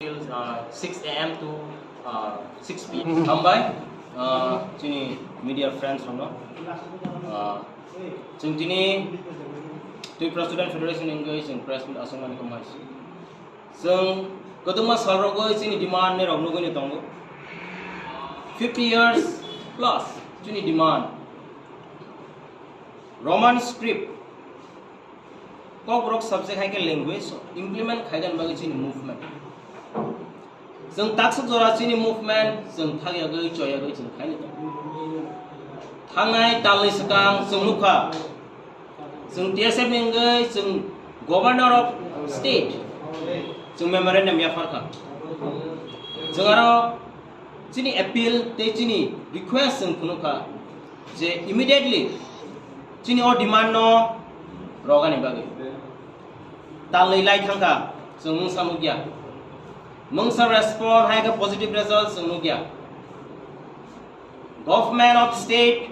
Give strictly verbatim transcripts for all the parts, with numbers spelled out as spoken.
Till, uh, six a m to, uh, six p m. Hambai, uh, chini media friends rokno, uh, chwng tini Tripura Student Federation wngwi chwng press meet aswkmani kok mai si. Chwng kwbangma sal rogwi chini demand ni rok nugwi ni tongo. Fifty years plus chini demand. Roman script Kokborok subject hai khe language implement khaina bagwi chini movement. Chwng taksuk jora chini movement chwng thakyagwi choyagwi chwng khaina tongo. Thangnai talni swkang chwng nukha, chwng T S F ni wngwi chwng Governor of State chwng memorandum yapharkha. Chwng aro chini appeal tei chini request chwng phunukha. Je immediately chini o demand no rogani bagwi talnwi lai thangkha, chwng mungsa nukya. Mungsa respond hai khe positive result chwng nukya. Government of state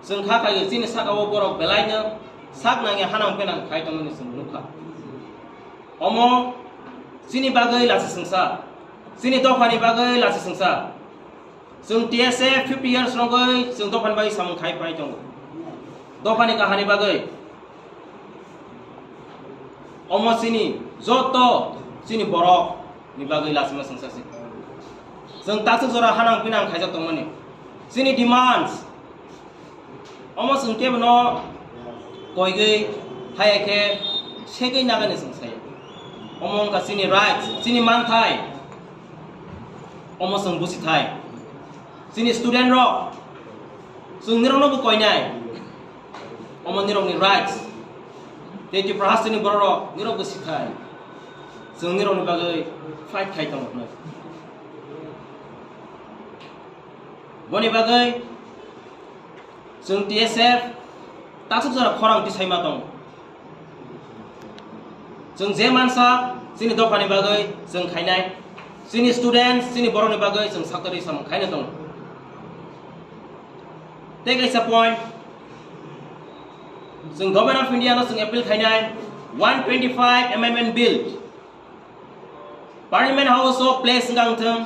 chwng kha khai chini saka o borok belai no sak nangya hanang penang khai tongmani chwng nukha. Omo chini bagwi lachi sengsa, chini dophani bagwi lachi sengsa. Chwng T S F fifty years rogwi chwng dophani bagwi samung khai phai tongo. Dophani kahani bagwi omo chini joto chini borok ni bagwi lachima sengsa se. Chwng taksuk jora hanang pinang khaijak tongmani. Chini demands omo chwng kebono koigwi haya khe segwi nagani chwng sayo. Omo wngkha chini rights, chini manthai. Omo chwng busi thai. Chini student rok, chwng nirokno bo koinai. Omo nirokni rights. Tei Tripura hasteni borok rok nirok bo si thai. Chwng nirokni bagwi fight khai tongo hwnwi. Boni bagwi chwng T S F taksuk jora khorang tisaima tongo. Chwng je mansa chini dophani bagwi chwng khainai, chini students, chini borokni bagwi chwng saktori samung khaina tongo. Tei kaisa point, chwng Government of India no chwng appeal khainai, one twenty-five Amendment Bill Parliament House o place wngkha wngthwng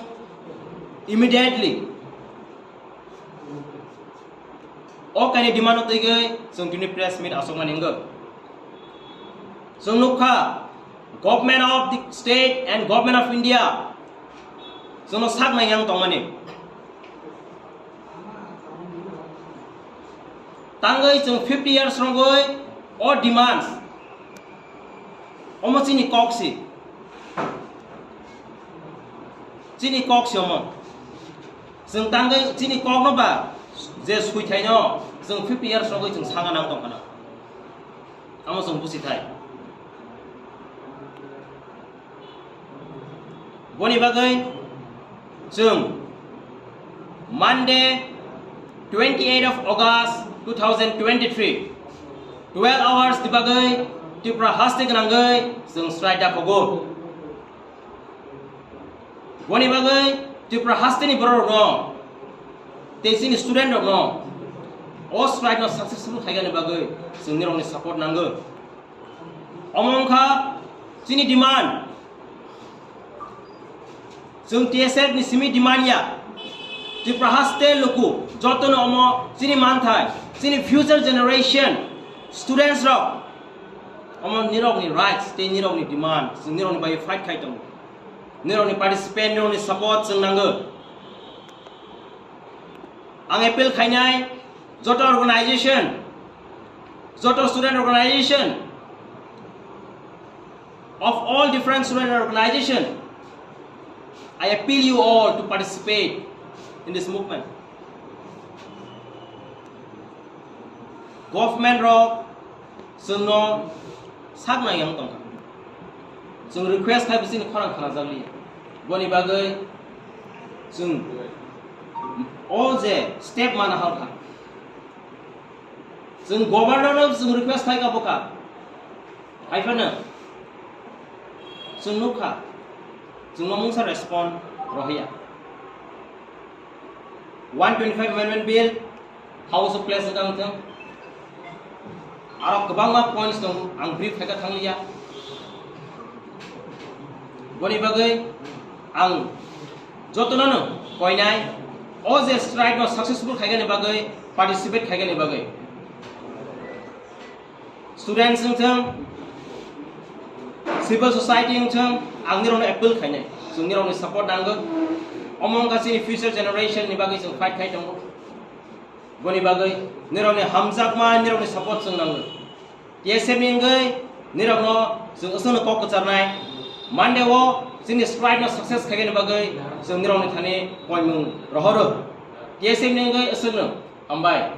immediately. O kaini demand no twiwi chwng tini press meet aswkmani wngkha. Chwng nukha, Government of the State and Government of India chwngno sak nai yang tongmani. Tangwi chwng fifty years rogwi o demands, omo chini kok si, chini kok si omo. Chwng tangwi chini kokno ba je swithaino chwng fifty years rogwi chwng sanga nang tongkhana. Amo chwng busi thai. Boni bagwi chwng Monday, twenty-eight of August two thousand twenty-three, twelve hours ni bagwi Tripura haste gwnangwi chwng strike dakhogo. Boni bagwi Tripura hasteni borok rokno tei chini student rokno o strike no successful khaigani bagwi chwng nirokni support nango. Omo wngkha chini demand. Chwng T S F ni simi demand ya. Tripura haste luku jotono omo chini manthai, chini future generation students rok omo nirokni rights tei nirokni demand, chwng nirokni bagwi fight khai tongo. Nirokni participant, nirokni support chwng nango. Ang appeal khainai joto organization, joto student organization of all different student organization, I appeal you all to participate in this movement. Government rok chwngno sak nai yang tongkha. Chwng request khai bisini khorang khana jagli. Boni bagwi chwng o je step mana halkha. Chwng governor no chwng request khai ka boka. Hai phano chwng nukha. Chwng mamungsa respond rohya. One twenty-five Amendment Bill House of Place wngkha wngthwng. Aro kwbangma points tongo, ang brief khaika thangliya. Boni bagwi ang jotono no koinai o je strike no successful khaigani bagwi, participate khaigani bagwi. Students wng thung, civil society wng thung, ang nirokno appeal khainai. Chwng nirokni support nango. Omo wngkha chini future generation ni bagwi chwng fight khai tongo. Boni bagwi nirokni hamjakma, nirokni support chwng nango. T S F ni wngwi nirokno chwng aswkno kok kwcharnai. Monday o chini strike no success khaigani bagwi chwng nirokni thani koimung rohoro. T S F ni wngwi aswkno hambai.